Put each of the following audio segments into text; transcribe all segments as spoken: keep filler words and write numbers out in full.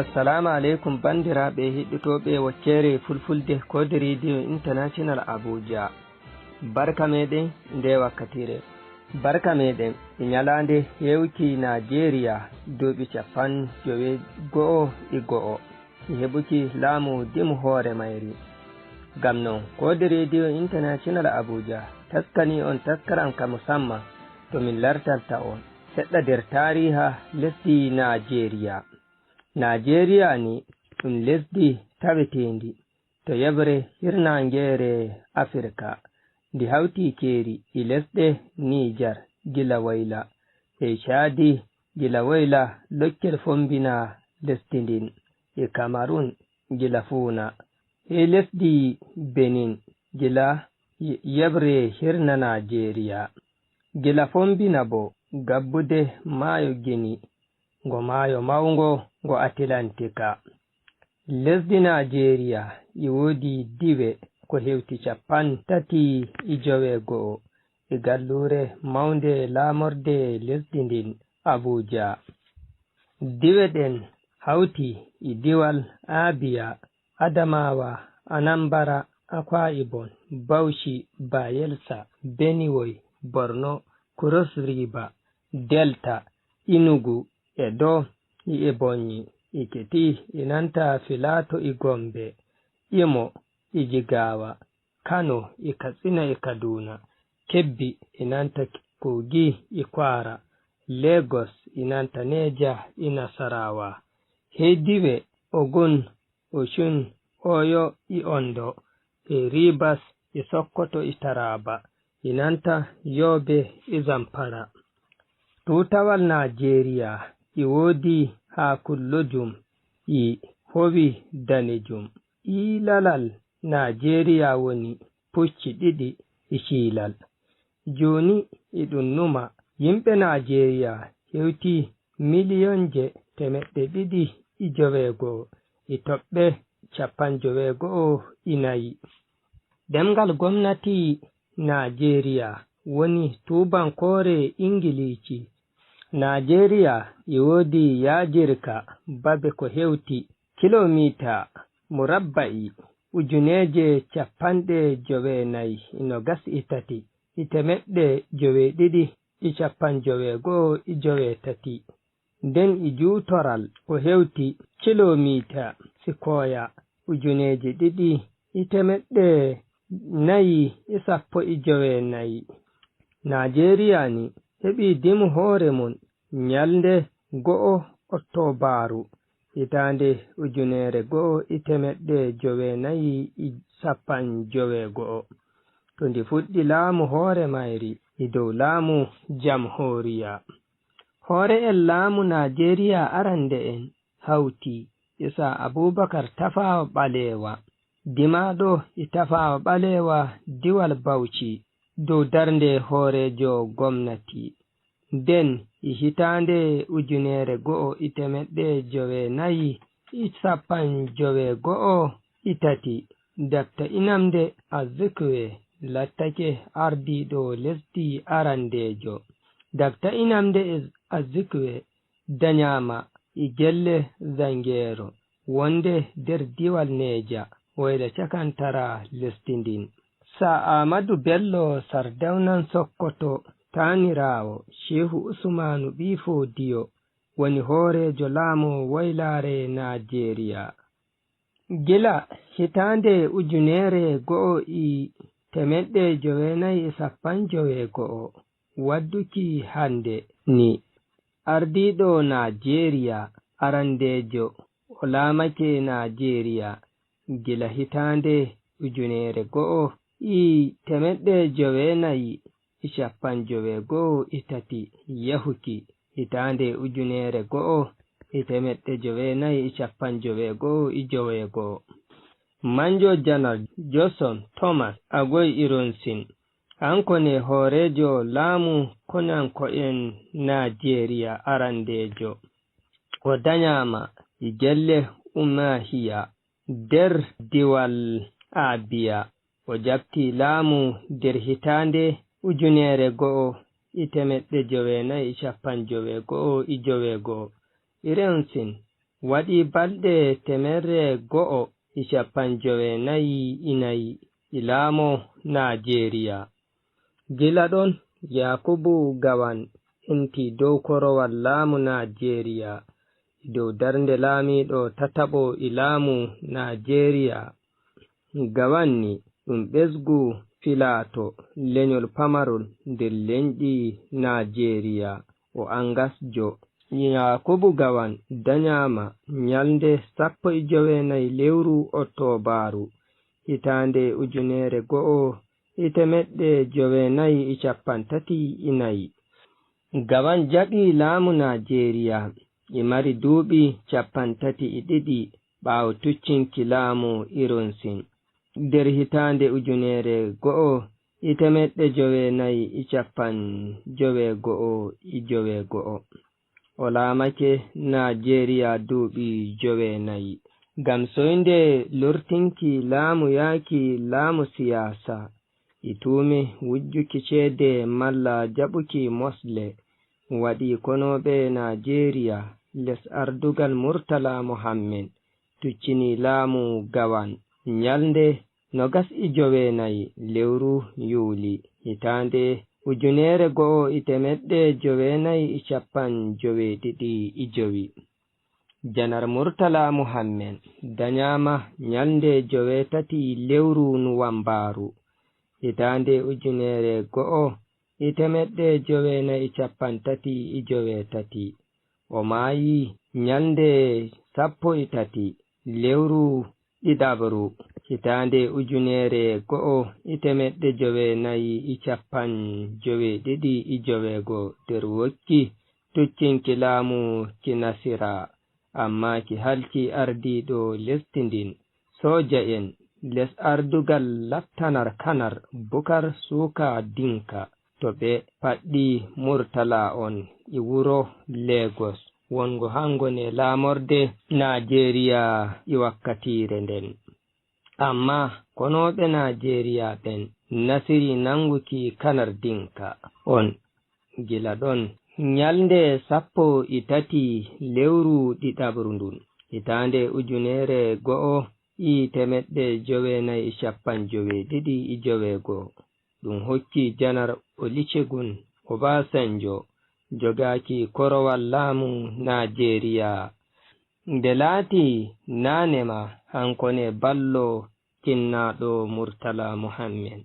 Assalamu aleykum, banndiraaɓe heɗɗotooɓe waccere Fulfulde Code Radio International Abuja. Barka meɗen nde wakkatire. Barka meɗen e ñalaande hewti Najeriya duuɓi capanɗe joweego'o e go'o e heɓuki laamu dimu hoore mayri. Ngam non, Code Radio International Abuja taskani on taskaram ka musamman to min lartalta on seɗɗa nder taariha lesdi Najeriya. Najeriya ni ɗum lesdi taweteendi to yeɓre hirnaangeere Afirka. Ndi hawti keeri e lesɗe Nijar gila woyla, e Caadi gila woyla, Lokkel Fombina lesdi ndin, e Kamarun gila fuuna, e lesdi Benin gila ye-, yeɓre hirna Najeriya, gila Fombina bo gabbude maayo Gini, ngo maayo mawngo ngo Atilantika. Lesdi Najeriya e woodi diiwe ko hewti capanɗe tati e joweego'o e galluure mawnde laamorde lesdi ndin, Abuja. Diiwe ɗen hawti e diiwal Abia, Adamawa, Anambra, Akwa Ibom, Bauchi, Bayelsa, Benue, Borno, Cross River, Delta, Enugu, Edo, e Ebonyi, Ekiti, e nanta Filato e Gombe, Imo, e Jigawa, Kano, e Katsina, e Kaduna, Kebbi, e nanta Kogi, e Kwara, Lagos, e nanta Neja, e Nasarawa. He diiwe Ogun, Osun, Oyo, e Ondo, e Rivers, e Sokoto, e Taraba, e nanta Yobe, e Zamfara. Tuutawal Najeriya e woodi hakullojum e howi danejum. Iilalal Najeriya woni pucci ɗiɗi e ciilal. Jooni eɗum numa yimɓe Najeriya hewti miliyonje teemeɗɗe ɗiɗi e joweego e toɓɓe capanɗe joweego e nayi. Ɗemngal gomnati Najeriya woni tuubankoore Ingiliici. Najeriya e woodi yaajirka babe ko hewti kilomiita murabba'i ujuneeje capanɗe joweenayi e noogas e tati e teemeɗɗe joweeɗiɗi e capanɗe joweego e joweetati. Nden e juutoral ko hewti kilomiita sikooya ujuneeje ɗiɗi e teemeɗɗe nayi e sappo e joweenayi. Najeriya ni heɓi dimu hoore mum ñalnde go'o Oktobaaru hitaande ujunere go'o e teemeɗɗe joweenayi e capanɗe joweego'o. To ndi fuɗɗi laamu hoore mayri e dow laamu jamhuriya. Hoore'en laamu Najeriya arande'en hawti Isa Abubakar Tafawa Ɓalewa, dimaaɗo e Tafawa Ɓalewa diwal Bauchi dow darnde hooreejo gomnati. Nden e hitaande ujunere go'o e teemeɗɗe joweenayi e capanɗe joweego'o e tati, Dakta Nnamdi Azikiwe lattake ardiiɗo lesdi arandeejo. Dakta Nnamdi Azikiwe danyaama e gelle Zangero wonde nder diwal Neja, woyla cakantara lesdi ndin. Sa Ahmadu Bello Sardawnan Sokoto, taaniraawo Shehu Usmanu ɓii Fodiyo, woni hooreejo laamu woylaare Najeriya. Gila hitaande ujunere go'o e teemeɗɗe joweenayi e capanɗe joweego'o, wadduki hannde ni, ardiiɗo Najeriya arandeejo o laamake Najeriya gila hitaande ujunere go'o e teemeɗɗe joweenayi e capanɗe joweego e tati yahuki hitaande ujunere go'o e teemeɗɗe joweenayi e capanɗe joweego e joweego. Manjo Janar Johnson Thomas Agoy Ironsin, kanko ne hooreejo laamu konanko'en Najeriya arandeejo. O danyaama e gelle Umahiya nder diwal Abia. O jaɓti laamu nder hitaande ujunere go'o e teemeɗɗe joweenayi e capanɗe joweego e joweego. Ironsin Waɗi balɗe temerre go'o e cappanɗe joweenayi e nayi e laamoo Naajeeriya. Gila ɗon, Yaakubu Gawan henti dow korowal laamu Naajeeriya, dow darnde laamiiɗo tataɓo e laamu Naajeeriya. Gawan ni ɗum ɓesngu Filaato, leñol pamarol nder leñɗi Naajeeriya, o Angasjo. Yaakubu Gawan dañaama ñalnde sappo e joweenayi lewru Oktoobaaru, hitaande ujunere go'o e teemeɗɗe joweenayi e cappanɗe tati e nayi. Gawan jaɓi laamu Naajeeriya, e mari duuɓi cappanɗe tati e ɗiɗi ɓaawo tuccinki laamu Ironsin. Nder hitaande ujunere go'o e teemeɗɗe joweenayi e cappanɗe joweego'o e joweego'o, o laamake Naajeeriya duuɓi joweenayi. Ngam soynde lortinki laamu yaaki laamu siyaasa, e tuume wujjuki ceede malla jaɓuki mosle, waɗi konooɓe Naajeeriya les ardugal Murtala Mohammed tuccini laamu Gawan ñalnde noogas e joweenayi lewru yuuli, hitaande ujunere go'o e teemeɗɗe joweenayi e cappanɗe joweeɗiɗi e jowi. Janar Murtala Mohammed dañaama ñalnde joweetati lewru nuwambaaru, hitaande ujunere go'o e teemeɗɗe joweenayi e cappanɗe tati e joweetati. O maayi ñalnde sappo e tati lewru ɗiɗaɓru, hitaande ujunere go'o e teemeɗɗe joweenayi e cappanɗe joweeɗiɗi e joweego, nder wokki tuccinki laamu Kinasira, amma ki halki ardiiɗo lesdi ndin. Sooja en les ardugal Laftanar Kanar Bukar Suuka Dinka, to ɓe paɗɗi Murtala on e wuro Lagos, wongo hango ne laamorde Naajeeriya e wakkatiire nden. Amma konooɓe Naajeeriya ɓen nasiri nanguki Kanar Dinka on. Gila ɗon, ñalnde sappo e tati lewru ɗiɗaɓru ndun, hitaande ujunere go'o e teemeɗɗe joweenayi e cappanɗe joweeɗiɗi e joweego, ɗum hokki Janar Olusegun Obasanjo jogaaki korowal laamu Naajeeriya. Nde laati naane ma, hanko ne ballo kinnaaɗo Murtala Mohammed.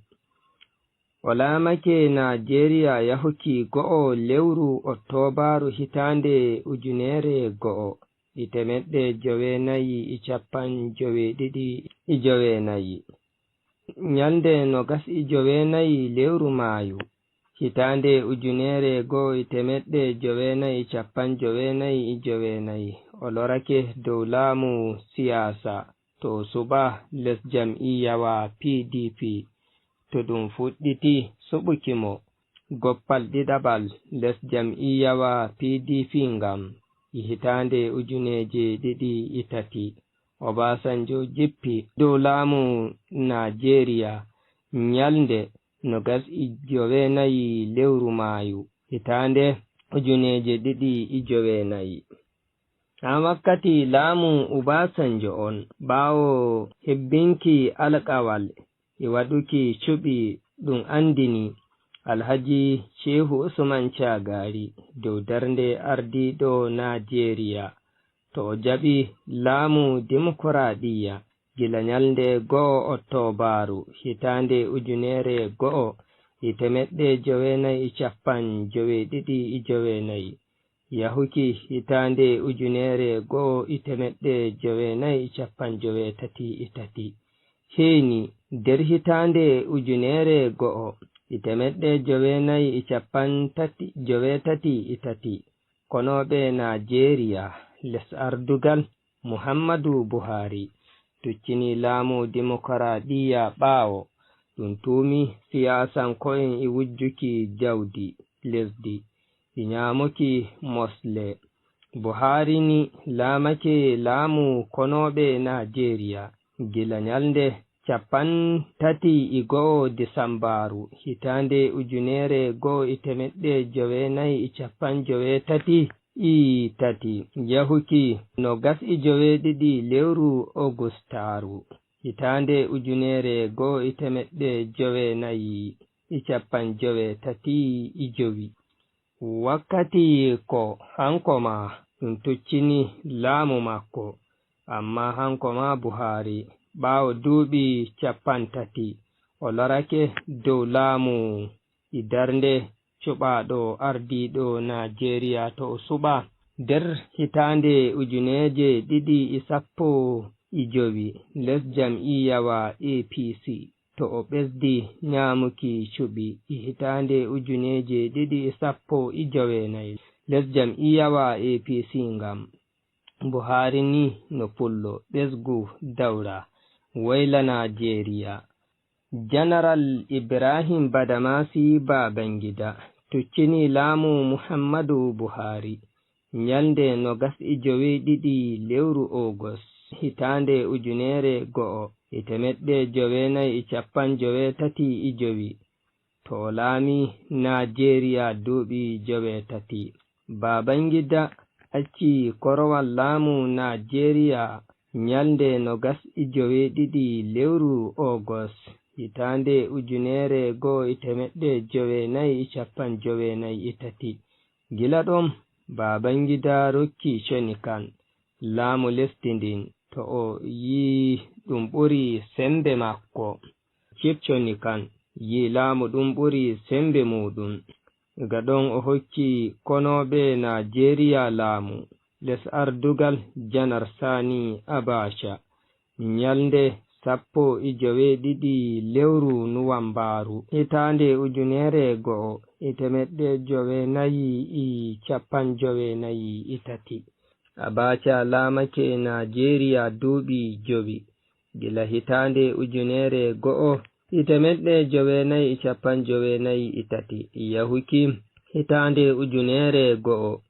O laamake Naajeeriya yahuki go'o lewru Oktoobaaru hitaande ujunere go'o e teemeɗɗe joweenayi e cappanɗe joweeɗiɗi e joweenayi. Ñalnde noogas e joweenayi lewru maayu, hitaande ujunere go'o e teemeɗɗe joweenayi e cappanɗe joweenayi e joweenayi, o lorake dow laamu siyaasa to suɓa les jam'iyawa P D P. To ɗum fuɗɗiti suɓuki mo, goppal ɗiɗaɓal les jam'iyawa P D P ngam e hitaande ujuneeje ɗiɗi e tati. Obasanjo jippi dow laamu Naajeeriya ñalnde noogas e joweenayi lewru maayu, hitaande ujuneeje ɗiɗi e joweenayi. Haa wakkati laamu Obasanjo on, ɓaawo hebbinki alkawal e waɗuki cuɓi, ɗum anndini Alhaji Shehu Usman Shagari dow darnde ardiiɗo Naajeeriya, to o jaɓi laamu dimokuraɗiyya gila ñalnde go'o Oktoobaaru hitaande ujunere go'o e teemeɗɗe joweenayi e cappanɗe joweeɗiɗi e joweenayi, yahuki hitaande ujunere go'o e teemeɗɗe joweenayi e cappanɗe joweetati e tati. Heeni nder hitaande ujunere go'o e teemeɗɗe joweenayi e cappanɗe tati, joweetati e tati, konooɓe Naajeeriya les ardugal Muhammadu Buhari tuccini laamu dimokuraɗiyya ɓaawo ɗum tuumi siyaasanko'en e wujjuki jawdi lesdi e ñaamuki mosle. Buhari ni laamake laamu konooɓe Naajeeriya gila ñalnde cappanɗe tati e go'o Disambaaru hitaande ujunere go'o e teemeɗɗe joweenayi e cappanɗe joweetati e tati, yahuki nogas e joweeɗiɗi lewru Ogustaaru, hitaande ujunere goo e teemeɗɗe joweenayi e cappanɗe joweetati e jowi. Wakkati ko hanko maa ɗum tuccini laamu makko, amma hanko maa Buhari, ɓaawo duuɓi cappanɗe tati, o lorake dow laamu e darnde cuɓaaɗo ardiiɗo Naajeeriya to o suɓa. Nder hitaande ujuneeje ɗiɗi e sappo e jowi, les jam'iyawa A P C, to o ɓesdi ñaamuki cuɓi e hitaande ujuneeje ɗiɗi e sappo e joweenayi, les jam'iyawa A P C ngam Buhari ni no pullo ɓesgu dawra woyla Naajeeriya. Janaral Ibrahim Badamasi Babangida tuccini laamu Muhammadu Buhari ñalnde nogas e joweeɗiɗi lewru Ogos, hitaande ujunere go'o e teemeɗɗe joweenayi e cappanɗe joweetati e jowi, to o laami Naajeeriya duuɓi joweetati. Babangida acci korowal laamu Naajeeriya ñalnde nogas e joweeɗiɗi lewru Ogos, hitaande ujunere go'o e teemeɗɗe joweenayi e cappanɗe joweenayi e tati. Gila ɗon, Babangida rokki Coni Kan laamu lesdi ndin, to o yi'i ɗum ɓuri semmbe makko. Cif Coni Kan yi'i laamu ɗum ɓuri semmbe muuɗum. Ga ɗon o hokki konooɓe Naajeeriya laamu les ardugal Janar Sani Abacha. Ñalnde sappo e joweeɗiɗi lewru Nuwambaaru, hitaande ujunere go'o e teemeɗɗe joweenayi e cappanɗe joweenayi e tati. Abacha laamake Naajeeriya duuɓi jowi, gila hitaande ujunere go'o e teemeɗɗe joweenayi e cappanɗe joweenayi e tati, yahuki hitaande ujunere go'o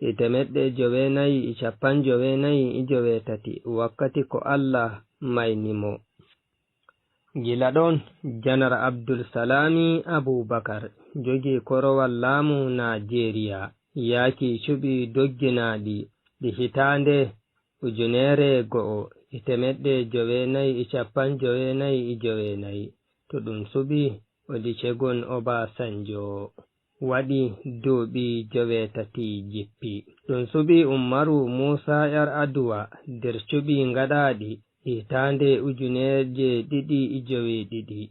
e teemeɗɗe joweenayi e cappanɗe joweenayi e joweetati, wakkati ko Allah mayni mo. Gila ɗon, Janar Abdul Salami Abubakar jogii korowal laamu Naajeeriya, yaaki cuɓi dogginaaɗi ɗi hitaande ujunere go'o e teemeɗɗe joweenayi e cappanɗe joweenayi e joweenayi. To ɗum suɓi Olusegun Obasanjo waɗi duuɓi joweetati jippi. Ɗum suɓi Ummaru Muusa Yar Aduwa nder cuɓi ngaɗaaɗi hitaande ujuneeje ɗiɗi e joweeɗiɗi.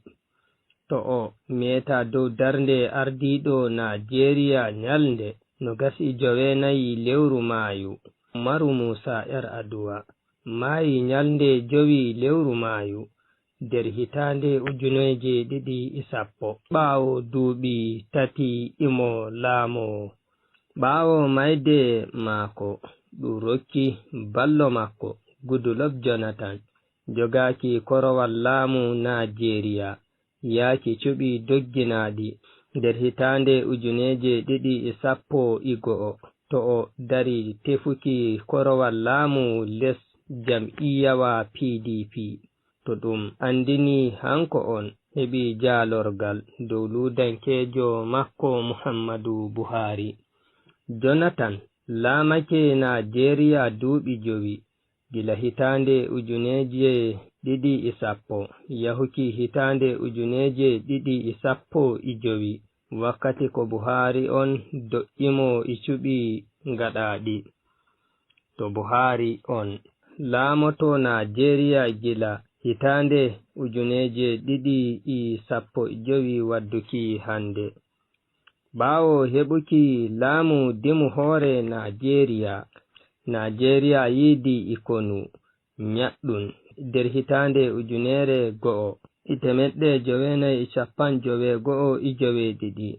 To o meeta dow darnde ardiiɗo Naajeeriya ñalnde nogas e joweenayi lewru maayu, Ummaru Muusa Yar Aduwa maayi ñalnde jowi lewru maayu nder hitaande ujuneeje ɗiɗi e sappo. Ɓaawo duuɓi tati imo laamoo. Ɓaawo mayde maako, ɗum rokki ballo maako, Goodluck Jonathan, jogaaki korowal laamu Naajeeriya, yaaki cuɓi dogginaaɗi nder hitaande ujuneeje ɗiɗi e sappo e go'o, to o dari tefuki korowal laamu les jam'iyawa P D P. To ɗum anndini hanko on heɓi jaalorgal dow luudankeejo makko Muhammadu Buhari. Jonathan laamake Naajeeriya duuɓi jowi, gila hitaande ujuneeje ɗiɗi e sappo yahuki hitaande ujuneeje ɗiɗi e sappo e jowi, wakkati ko Buhari on doƴƴi mo e cuɓi ngaɗaaɗi. To Buhari on laamoto Naajeeriya gila hitaande ujuneeje ɗiɗi e sappo e jowi wadduki hannde. Ɓaawo heɓuki laamu dimu hoore Naajeeriya, Naajeeriya yiidi e konu ñaɗɗun nder hitaande ujunere go'o e teemeɗɗe joweenayi e cappanɗe joweego'o e joweeɗiɗi,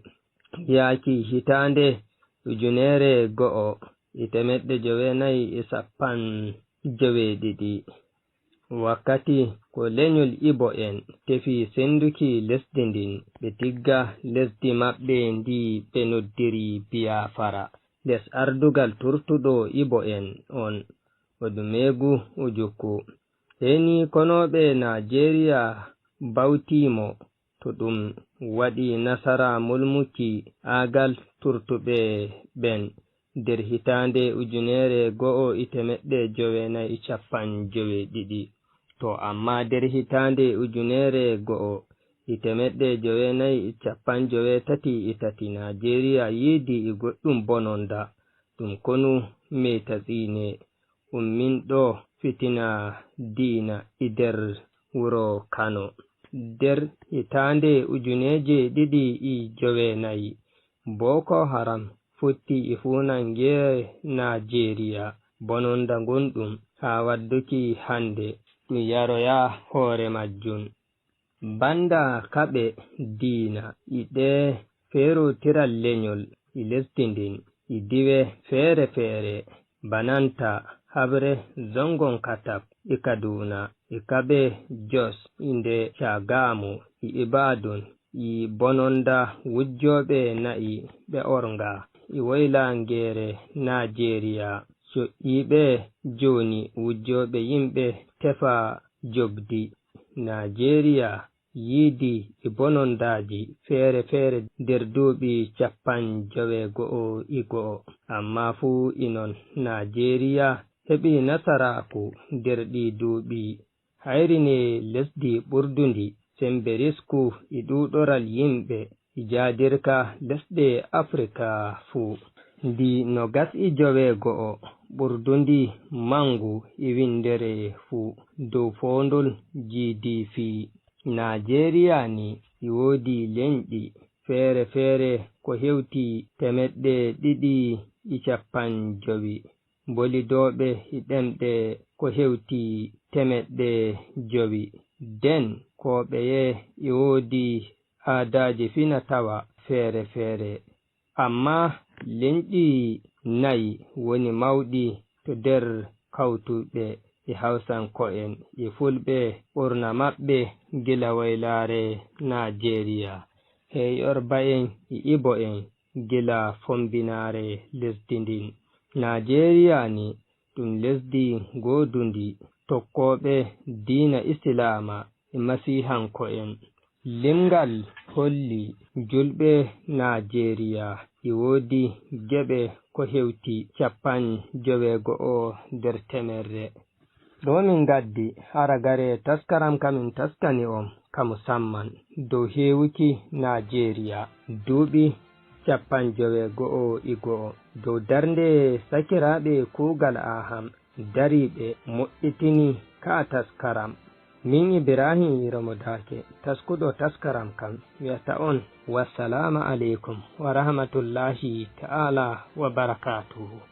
yaaki hitaande ujunere go'o e teemeɗɗe joweenayi e cappanɗe joweeɗiɗi. Wakkati ko leñol Ibo en tefi sennduki lesdi ndin, ɓe tigga lesdi maɓɓe ndi ɓe noddiri Biafra, les ardugal turtuɗo Ibo en on, Odumegu Ojukwu. Heni konooɓe Naajeeriya bawtii mo, to ɗum waɗi nasara mulmuki aagal turtuɓe ɓen. der hitaande ujunere go'o e temeɗɗe joweenayi e cappanɗe joweeɗiɗi. To amma der hitaande ujunere go'o e temeɗɗe joweenayi e cappanɗe joweetati e tati, Naajeeriya yiidi e goɗɗum bononda, ɗum konu meetatsiine, umminɗo fitina diina e der wuro Kano. Der hitaande ujuneeje ɗiɗi e joweenayi, Boko Haram fotti e fuunange Naajeeriya bononda ngonɗum haa wadduki hande ɗum yaroya hoore majjum. Banda kaɓe diina e ɗee feerootiral lenyol e lesdi ndin e diiwe feere feere, bananta habre Zongon Katap e Kaduna e kaɓe Jos e nde Shagamu e Ibadan e bononda wujjooɓe na'i ɓe ornga e woylaangeere Naajeeriya. Coƴƴiiɓe jooni wujjooɓe yimɓe tefa jobdi. Naajeeriya yiidi e bonondaaji feere feere der duuɓi cappanɗe joweego'o e go'o. Amma fuu e non, Naajeeriya heɓi nasaraaku der ɗii duuɓi. Hayri ne lesdi ɓurdundi sembe risku e ɗuuɗoral yimɓe e jaadirka lesɗe Afrika fuu. Ndi nogas e joweego'o ɓurdundi mangu e windere fuu dow foondol G D P. Naajeeriya ni e woodi lenyɗi feere feere ko hewti temeɗɗe ɗiɗi e cappanɗe jowi. Bolidooɓe e ɗemɗe ko hewti temeɗɗe jowi. Den ko ɓeye e woodi aadaaji fina tawa feere feere. Amma lenyɗi nayi woni mawɗi to der kawtuɓe e Hawsanko'en e Fulɓe ɓurna maɓɓe gila waylaare Naajeeriya, Heyorbay'en e Ibo'en gila fombinaare lesdi ndin. Naajeeriya ni ɗum lesdi goodundi tokkooɓe diina Islaama e Masiihanko'en. Limgal holli julɓe Naajeeriya e woodi geɓe ko hewti cappanɗe joweego'o der temerre. Ɗo min gaddi haragare taskaram ka min taskani on ka musamman dow heewuki Naajeeriya duuɓi cappanɗe joweego'o e go'o. Dow darnde sakiraaɓe kuugal Aham dariiɓe moƴƴitini ka taskaram. Min Ibrahim Iromo Daake, taskuɗo taskaram kan, wi'ata on, "Wassalamu aleykum wa rahmatullahi ta'ala wa barakatuhu."